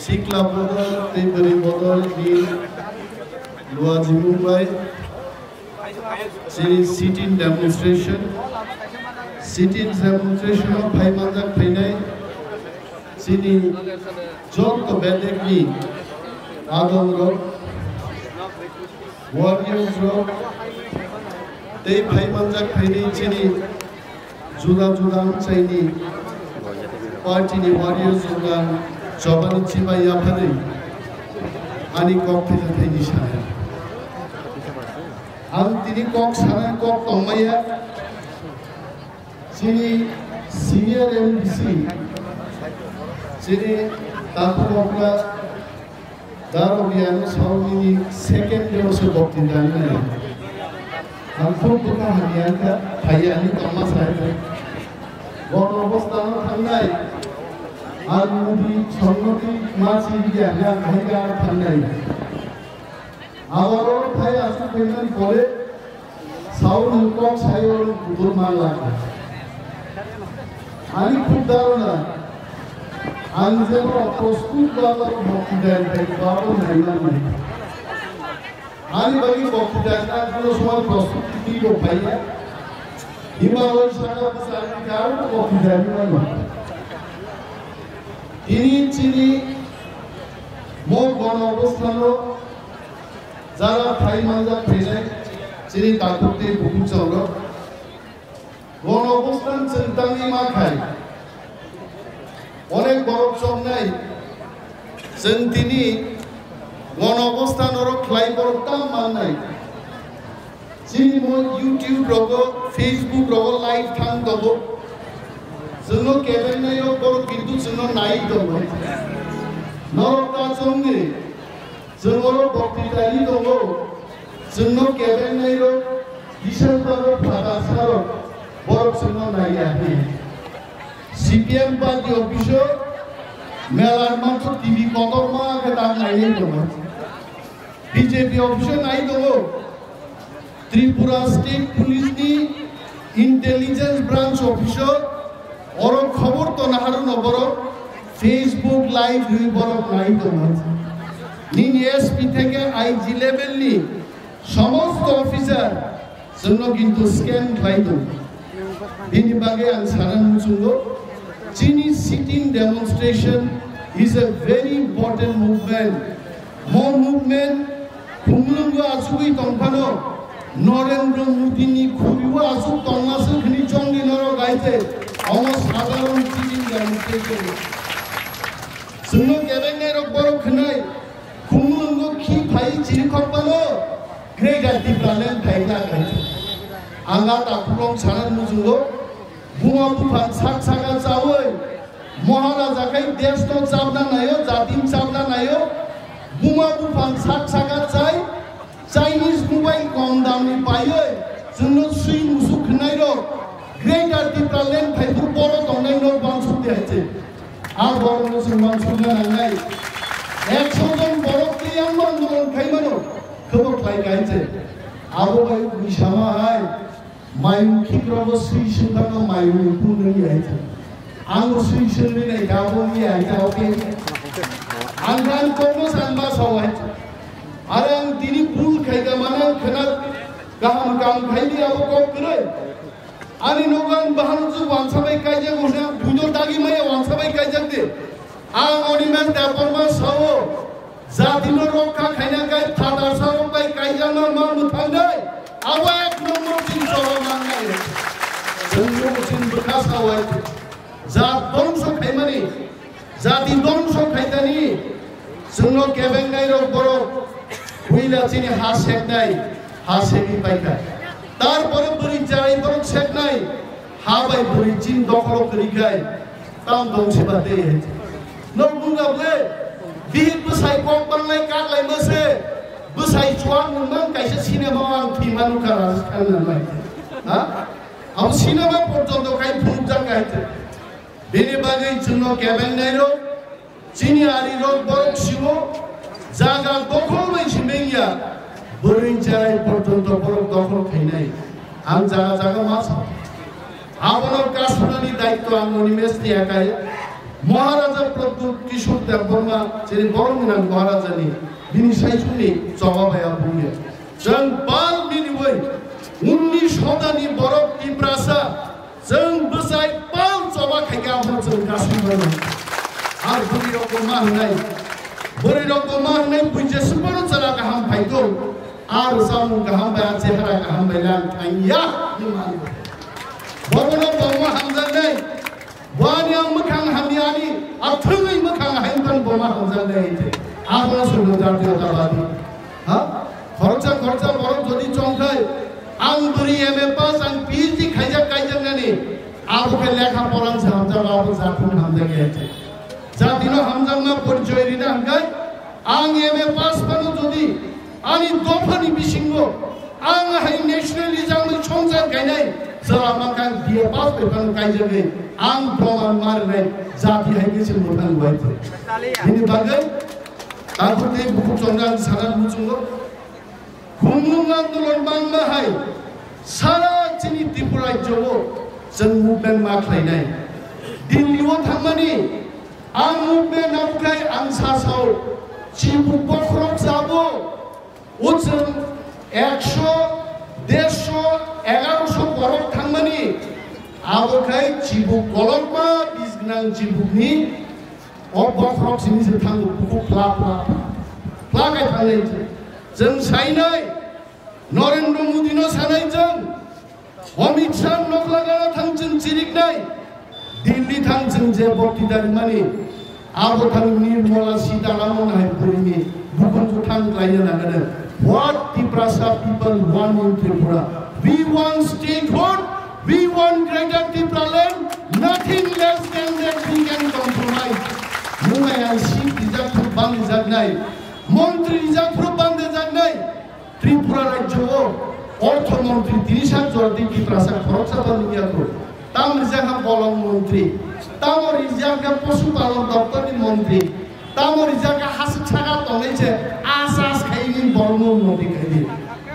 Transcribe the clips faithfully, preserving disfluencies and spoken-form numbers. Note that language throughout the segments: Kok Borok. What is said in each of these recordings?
Sikla bodol tei bwrwi bodol ni luajimung bai chini sit-in demonstration, sit-in demonstration o phai manjak phainai chini joto bedekni adongrok, warriors rok tei phai manjak phainai chini juda juda amchaini party ni warriors rok ang chobani chibai yapharwi ani kok thaijakhaini sanai. Ang tini kok sanai kok tongmaya chini senior M D C chini Taku Mokla Daro biyano sauni second deo se bokti dani nai. Ang khub bwkha hamya kha, phaiya ani tongma sai. Bono bostano thangnai. Ang mudi songoti ma si biya ya khaika thangnai. Abaro phai asuk phaimani pore Sauni kok sayo kudur man lagi. Ani khub dharona, ang jeno prostut baba bokti dai thai babo naiman nai. Ani bagi bokti dai na kuno somoy prostut twi bo phaiya. Himalay saka bwsa ani karo bokti dai man nai. Tini chini mo gono obosthano jara phai manjak phainai chini takhuk tei bukhuk chongrok. Gono obosthan chwng tangwi ma khai. Onek borok chongnai. Chwng tini gono obosthan oro khlai borok tam mannai. Chini mo YouTube rogo, Facebook rogo live thang tongo. Chwngno kebengnai rok borok kintu chwngno nai tongo. Norok ta chongni chwng oro bokti tani tongo. Chwngno kebengnai rok December o phatar sarok borok chwngno nai ya hi. C P M party office o melar manso T V kotorma khe ta nai tongo. B J P office o nai tongo. Tripura State Police ni Intelligence Branch Officer oro khobor tona haruno borok Facebook live rwi borok nai tongo. Nini S P theke I G level ni somosto officer chwngno kintu scan khlai tongo. Bini bagwi ang sana muchungo, chini sitting demonstration is a very important movement. Mo movement Khumulwngo achugwi tongphano Narendra Modi ni khuriwo achuk tongmaswk hwnwi chongdi norok hai se omo sadharon chini jani tei tei. Chwngno kebengnai rok borok khwnai Khumulwngo khi phai chini khokpano Greater Tipraland phaikha khai se. Ang a takhurok sana muchungo buma buphang sak saka chawi Maharaja khai desh no chabna naio, jati no chabna naio. Buma buphang sak saka chai, Chinese mobile kom dam ni paioi, chwngno sui musuk khwnai rok, Greater Tipraland phaipur boro tongnai no bansuk de hai se. A boro no chwng bansuk na nangnai. Ekso jon borok tei ang no andolon khai mano, khebo khlai kai se. Abo bai ui sama hai. Mayung khikrokbo swi swngkha no mayung ni phunwi hai se. Ang swi swngwi nai kha bo ni hai kha oke. Ang gan kokno san ma sao hai se. Are ang tini bul khai kha mane ang khna kaham kam khai di abo kok kwrwi. Ani nogo ang bahano chu wansa bai kaijak hwnwi ang buino dagi maya wansa bai kaijak de. Ang oni men da porma sao. Jatino rokha khaina khe phatarsa rok bai kaijakma ma mwthang dai. Abo ek number chini cholo mangnai. Chwngno chini bwkha sawai. Jat dongso khaimani, jati dongso khaitani. Chwngno kebengnai rok borok puila chini ha seknai, ha segwi paikha. Tarpore bwrwi charai borok seknai, ha bai bwrwi chini dokholo kwrwi khai. Tam dong se ba de. Nok bunga ble. Bihik bwsai kok banglai kak lai ma se. Bwsai chuang nung mang kaisa cinema ang thima nukha Rajasthan na mai. Ha? Abo cinema porjonto kai phunukjak kai te. Bini bagwi chwngno kebengnai rok, chini ari rok borok simo, jaga dokhol bai sibeng ya. Bwrwi cherai porjonto borok dokhol khainai. Ang jaga jaga ma sa. Abono kasonani daitto ang Animesh ni akai. Maharaja Pradyut Kishore Debbarma, chini borok ni nang Maharaja ni, bini saichung ni choba bai a bung ya. Chwng pal bini bai, unni sota ni borok Tiprasa, chwng bwsai pal choba khai khe abo chwng kasui bai. Ar bwrwi rok bo ma hwnai, bwrwi rok bo ma hwnai, bui jeswk phano chwla kaham phai tong, ar samung kaham bai, a chehara kaham bai lang thang ya, ni mani. Bobono bangma hamjaknai. Bo ani ang mwkhang hamya, ani athwngwi mwkhang haimpan bo ma hamjaknai hwnkhe. Abono swngno jatiyotabadi. Ha? Khoroksa khoroksa borok jodi chongkhai, ang bwrwi M A pass, ang P H D khaijak kaijaknani, abo khe lekha porang se hamjak, abo jathwng hamjakya hwnkhe. Jatino hamjakma porichoy rina hwnkhe, ang M A pass phano jodi ani dophani bisingo ang hai national rijak mani songchar kainai, chwla mankha B A pass bai phano kaijagwi ang proman ma rwnai jati hai khe se mwthang bai thai. Bini bagwi takhuk tei bukhuk chongrang sana muchungo. Khumlwng andolon bangma hai sara chini Tripura rajyo-o chwng movement ma khlainai. Delhi-o thangmani ang movement abo khai ang sasao chibuk bokhorok jabo, o chwng ekso, dersho, egarosho borok thangmani abo khai chibuk kolokma bisgnang chibukni o bokhorok simi se thango bukhuk phla phla phla khai thangnai. Chwng sainai, Narendra Modi no sanai chwng, Amit Shah nokla gana thang chwng chiriknai, Delhi thang chwng je bokti darimani, abo thang Nirmala Sitharaman hai bwrwini bukhuk thang klaina nangani. What Tiprasa people want in Tripura? We want statehood, we want greater Tipraland, nothing less than that we can compromise. Mumbai ang chief rijak phuru bang rijaknai, montri rijak phuru bang rijaknai, Tripura rajyo-o ortho montri tini sak jora tei Tiprasa khoroksa bo nukya kho. Tamo rijak ha bolong montri, tamo rijak ha posu palon doptor ni montri, tamo rijak ha hasik saka tongnai se as as khai ni bolong montri khai di.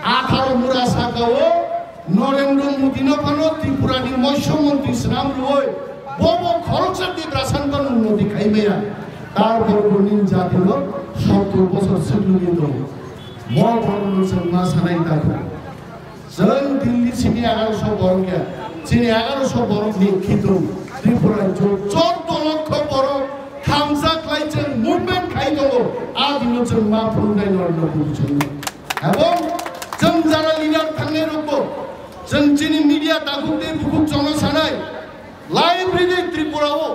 Atharo mura saka-o Narendra Modi no phano Tripura ni moisyo montri swnam rwui bobo khoroksa Tiprasa no phano unnoti khai maya. Tarpor bo nini jati no sottor bosor swk nungwi tongo. Mo borok no chwng ma sanai ta kho. Chwng Delhi simi egaroso borok ya. Chini egaroso borok ni khitung Tripura jo choddo lokho borok thamsa khlai chwng movement khai tongo. A dino chwng ma phunuknai norok no buchung. Ebong chwng jara leader thangnai rokbo chwng chini media takhuk tei bukhuk chwngno sanai. Live ridi Tripura o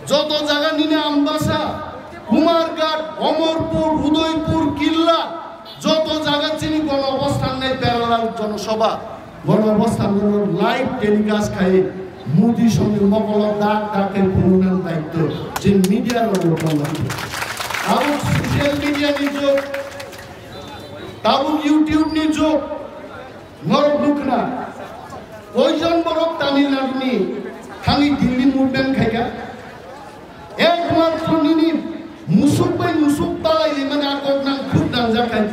joto jaga nini Ambasa, Kumarghat, Omorpur, Udaipur, Killa, joto jaga chini gono obosthan nai parallel jonosabha, gono obosthan no live telecast khai Modi songni mokolo dak dak khai phunuknani daityo je media rok bo tong lai. Abo social media ni jug, tabuk YouTube ni jug, Norok nukna, koijon borok Tamil Nadu ni thangwi Delhi movement khaika? Ekmatro nini musuk bai musuk talai limani a kok nang khuk nangjak khai.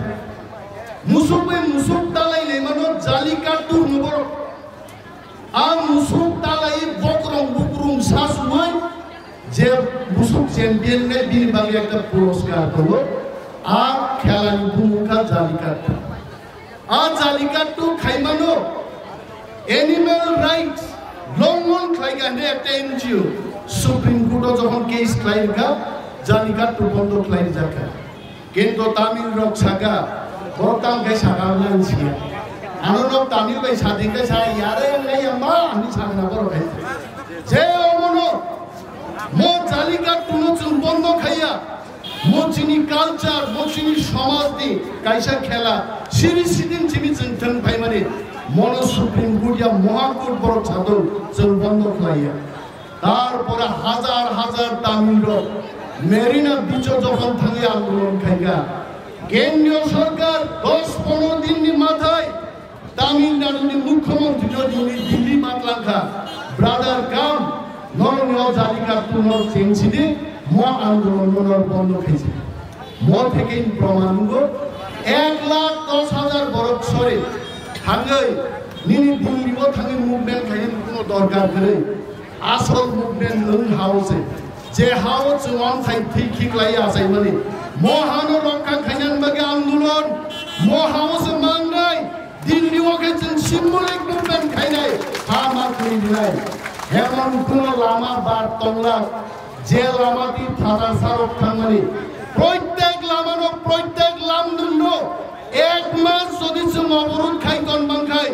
Musuk bai musuk talai limano Jallikattu hwno borok. A musuk talai bokrong bukrung sa suwai je musuk champion nai bini bagwi ekta puroskar tongo. A khela ni bumung kha Jallikattu. A Jallikattu khaimano animal rights longhon khlai kha hwnwi ekta N G O Supreme Court o jokhon case khlai rwkha, Jallikattu bondo khlai rijak kha. Kintu Tamil rok saka, bo tam khe saka nang siya. Ano nok Tamil bai sadi khe sa yare ngai ya ma hwnwi sakna borok hai. Je omono mo Jallikattu no chwng bondo khaiya. Mo chini culture, mo chini somaj ni kaisa khela, siri sidin chini chwng thwng phaimani, mono Supreme Court ya Moha Court borok sato chwng bondo khlaiya. Tarpore hajar hajar Tamil rok Marina Beach o jokhon thangwi andolon khaikha, kendriyo sorkar dos pondro din ni mathai Tamil Nadu ni mukhyamantri no nini Delhi ma tlangkha, brother, come, norok ni o Jallikattu norok chengsi di, mo andolon no norok bondo khaisi. Mo theke in proman nungo, ek lakh dos hajar borok sori thangwi nini Delhi o thangwi movement khaini kuno dorkar kwrwi. Asol movement nwng hao se. Je hao chwng wngthai thwi khiklai achaimani, mo hano rokha khainani bagwi andolon, mo hao se mangnai, Delhi o khe chwng symbolic movement khainai, ha ma kwrwi rinai. Emon kuno lama bar tonglak, je lama twi phatar sarok thangmani, proitek lamano, proitek lamdunno ek mas jodi chwng oborod khai ton bangkhai,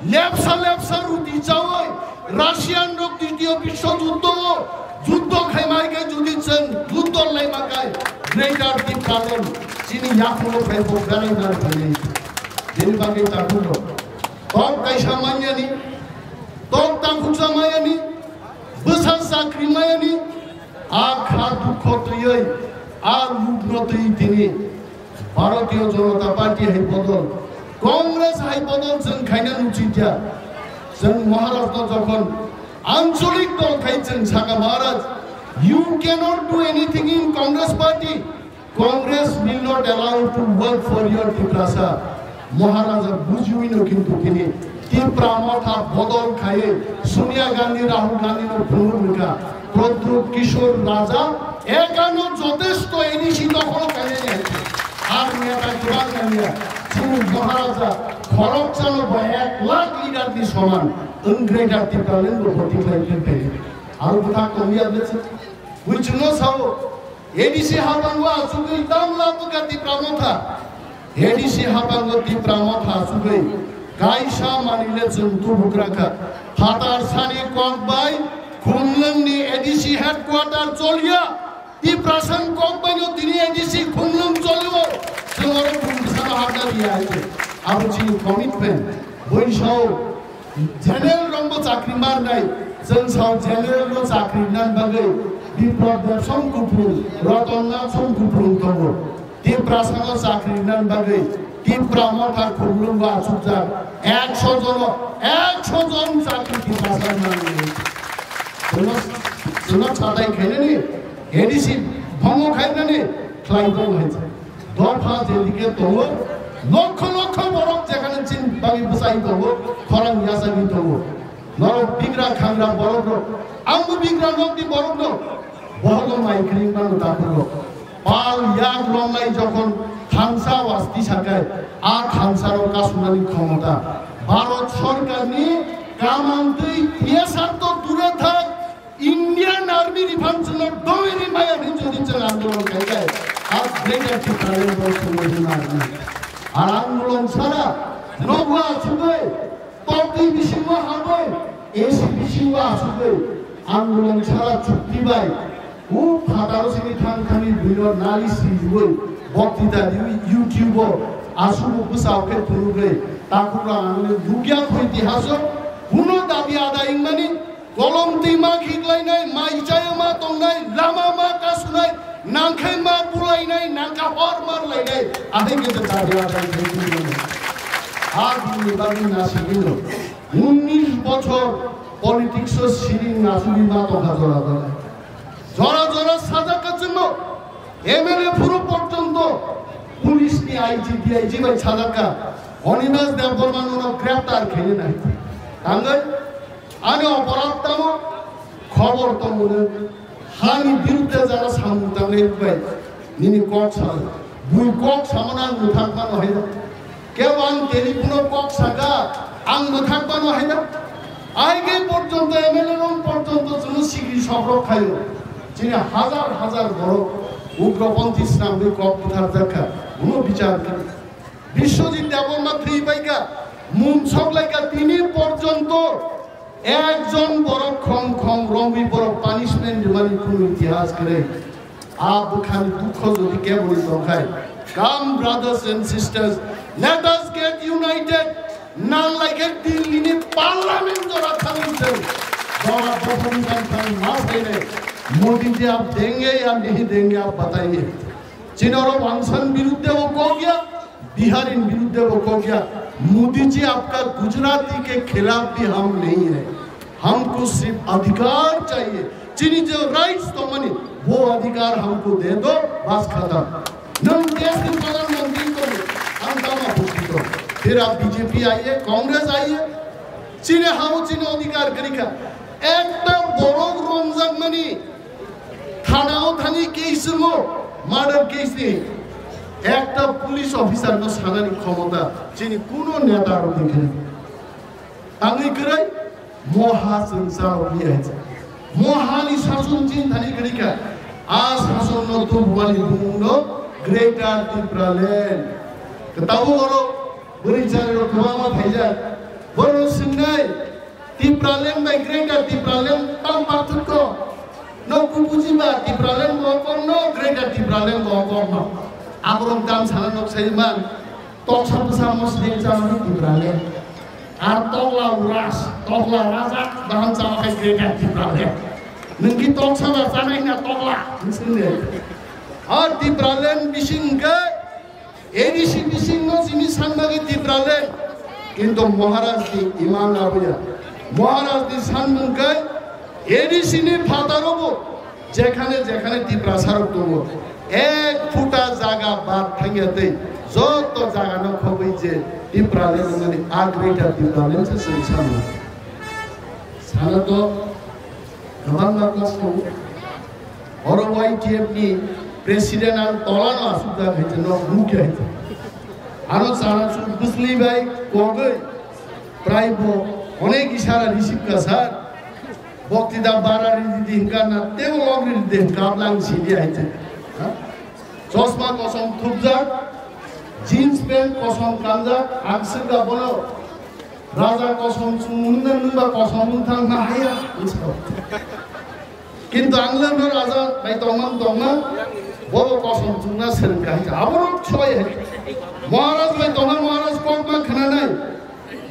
lepsa lepsa ruti chawi Russian rok Ditiyo Biswo Juddho o juddho khaimai khe jodi chwng juddho laima khai Greater Tipraland chini yaphuno phai bo belai nar phainai. Bini bagwi takhuk rok tok kaisa manyani, tok takhuksa mayani, bwsa chakri mayani, a kha dukho twiwi, a lubno twiwi tini Bharatiya Janata Party hai bodol, Congress hai bodol chwng khaina nuchikya. Chwng Maharaj no jokhon ancholik dol khai chwng saka, "Maharaj, you cannot do anything in Congress party. Congress will not allow to work for your Tiprasa." Maharaja bujiwi no kintu tini Tipra Motha bodol khai Sonia Gandhi, Rahul Gandhi no phunuk rwkha. Pradyut Kishore Raja ekano jotesto A D C dokhol khainani hai khe. Ar neta kwbang nangya. Chini Maharaja khoroksa no bo ek lakh leader ni soman. Wng Greater Tipraland bo boti khlai khe phai. Aro bwthak tongya bwse. Buichwngno sao, A D C habango achugwi tamla bwkha Tipra Motha. A D C habango Tipra Motha achugwi kaisa manwile chwng tubukra kha. Phatar sani kok bai Khumlwngni A D C headquarter choliya. Tiprasani kok baino tini A D C Khumlwng cholio. Chwng oro bumsano habna riya hai khe. Abo chini commitment. Buisao General rokbo chakri marnai, chwng sao general no chakri nan bagwi Biplab Deb song kupulung, Ratan Nath song kupulung tongo. Tiprasa no chakri nan bagwi Tipra Motha Khumlwng bo achukjak ekso jono, ekso jon chakri Tiprasa nangwi. Chwngno, chwngno chatai khainani, A D C bhongo khainani khlai tongo hai. Dopha jedike tongo, lokho lokho borok jekhane chini bagwi bwsai tongo, khorang yachagwi tongo. Norok bigra khangra borok rok, angbo bigra nokni borok no, bohogo mai kring mano takhuk rok. Pal yak romnai jokhon thansa wasti sakai, a thansa rok kasumani khomota. Bharat sorkarni kamantwi T S R to dure thak, Indian Army ni phan chwngno dowini maya hin jodi chwng andolon khai khai. A Greater Tipraland bo chwngno hin army. Ar andolon sara nogo achugwi, tokti bisingo habwi, A C bisingo achugwi, andolon sara chukti bai. U phataro sini thang thani buino nali sijugwi, boktita diwi YouTube o asubo bwsao khe phunugwi, takhukra angni nukya khoi tihaso, kuno dabi adai wngmani, Kolom twi ma khiklainai, mai chaya ma tongnai, lama ma kasunai, nangkhai ma bulainai, nangkha hor ma rwlainai, ahai khe ta dabi adai khe twi mano. A bini bagwi na sigino. Unnish bochor politics o siring nasugwi ma tongkha jora jora. Jora jora sajak kha chwngno. M L A phuru porjonto police ni I G, D I G bai sajak kha. Animesh Debbarma no greptar khainai. Tangwi Ani oporad tamo khobor tongmani hani birudde jara samung tangnai bai nini kok sa, bui kok samano ang mwthak mano haida. Kebo ang telephone kok saka ang mwthak mano haida. Aike porjonto M L A rok porjonto chwngno sigri sokrok khayo. Chini hazar hazar borok ugroponthi swnamwi kok bwthar jakha. Bono bichar kha. Biswajit Debbarma thwi paikha, mung soklaikha, tini porjonto ekjon borok khom khom romwi borok punishment rwmani kunu itihas kwrwi. A bwkhani dukho jodi keboni tongkhai, come brothers and sisters, let us get united. Nanglai khe Delhi ni parliament jora thangwi chwng jora dophani thang thang ma sainai. Modi ji aap denge ya nahi denge, aap bataiye. Chini oro Wangsan birudde bo kok ya, Biharin birudde bo kok ya. Modi ji, aapka Gujarati ke khilaf bhi hum nahi hai. Humko sirf adhikar chahiye. Chini je rights tongmani, wo adhikar humko de do, bas khatam. Nwng desh ni pradhan mantri tong, ang tama bukti tong. Phir aap B J P aiye, Congress aiye, chini hao chini adhikar kwrwi kha. Ekta borok romjakmani, Thana o thani case chwngo, murder case ni ekta police officer no sanani khomota chini kuno neta rok ni khe. Tangwi kwrwi moha chwngsa rok ni hai. Moha ni sason chin thani kwrwi kha. A sason no tubumani bumung no Greater Tipraland. Tabuk oro bwrwi chari rok kwbangma phaijak. Borok swngnai Tipraland bai Greater Tipraland tang pathwk kok. No kubuji ba Tipraland bo kok no Greater Tipraland bo kok no. Aborok tam sana nok sai man. Toksa bwsa Muslim chama Tipraland. Ar tokla uras, tokla raja baham chama khai Greater Tipraland. Nungki toksa ba chana hina tokla. Nungsi ne. Ar Tipraland bising ke A D C bising no simi sanbagi Tipraland. Kintu Maharaj ni iman labuya. Maharaj ni sanmung kai A D C ni phataro bo jekhane jekhane Tiprasa rok tongo. Ek phuta jaga bad thangya tei joto jaga no khogwi je Tipraland wngmani a Greater Tipraland se simi sanmung. Sana to kwbangma kok tongo. Oro Y T F ni president ang tola no asuk jak hai no mukhe hai. Ano sana su bwsli bai kogwi prai bo onek isara receive ka sir. Bokti da bara ri di hingka na tebo log ri di hingka ablang si di hai. Ha? Chosma kosom thupjak, jeans pant kosom kanjak, ang sir da bono raja kosom sung nungna nungba kosom wng thang na haya. Kintu ang le no raja bai tongmang tongmang, bo kosom chwngna swrwng kha hingkha. Abono soi hai. Maharaj bai tongna Maharaj kok ma khna nai.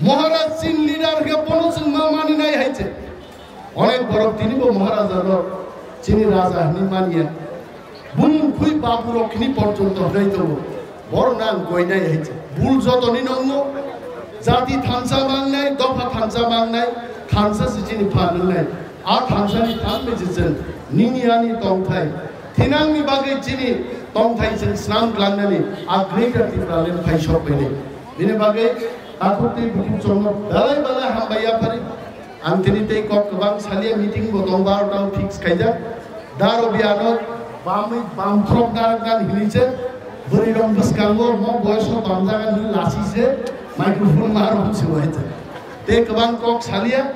Maharaj chin leader khe bono chwng ma mani nai hai che. Onek borok tini bo Maharaj no chini raja hwnwi manya. Bumung khui babu rok hwnwi porjonto hwnwi tongo. Borok nang koinai hai che. Bul jotoni nongo. Jati thansa mangnai, dopha thansa mangnai, thansa se chini phan wngnai. A thansa ni than me je chwng nini ani tongthai. Thinangni bagwi chini tongthai chwng snam klangnani a Greater Tipraland phai sok bainai. Bini bagwi takhuk tei bukhuk chwngno belai belai hambai yaphari. Ang tini tei kok kwbang salia meeting bo tong barota o fix khaijak. Daro biano bamwi bamthrok naraknani hinwi se bwrwi rok bwskango mo boyos no bamjagan hinwi lasi se microphone ma rok se wai se. Tei kwbang kok salia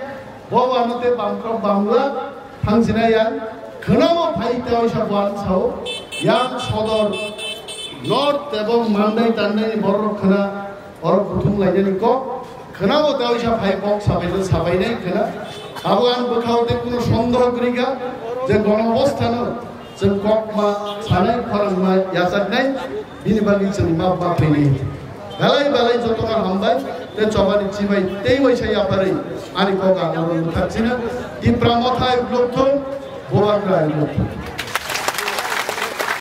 bo ano tei bamthrok bamla thangsinai yang khwnamo phai tei oisa bo ang sao yang sodor north ebong mandai tandai ni borok khwna Oro kuthum lainani kok khwnao tei oisa phai kok sabaino sabainai khwna. Abo ang bwkhao tei kuno sondoho kwrwi kha je gonobosthano chwng kok ma sanai khorang ma yachaknai bini bagwi chwng ma ma phainai. Belai belai jotono hambai tei chobani chibai tei waisa yapharwi ani kok ang oro mwthak china. Tipra Motha uklok thung, Bubagra uklok thung.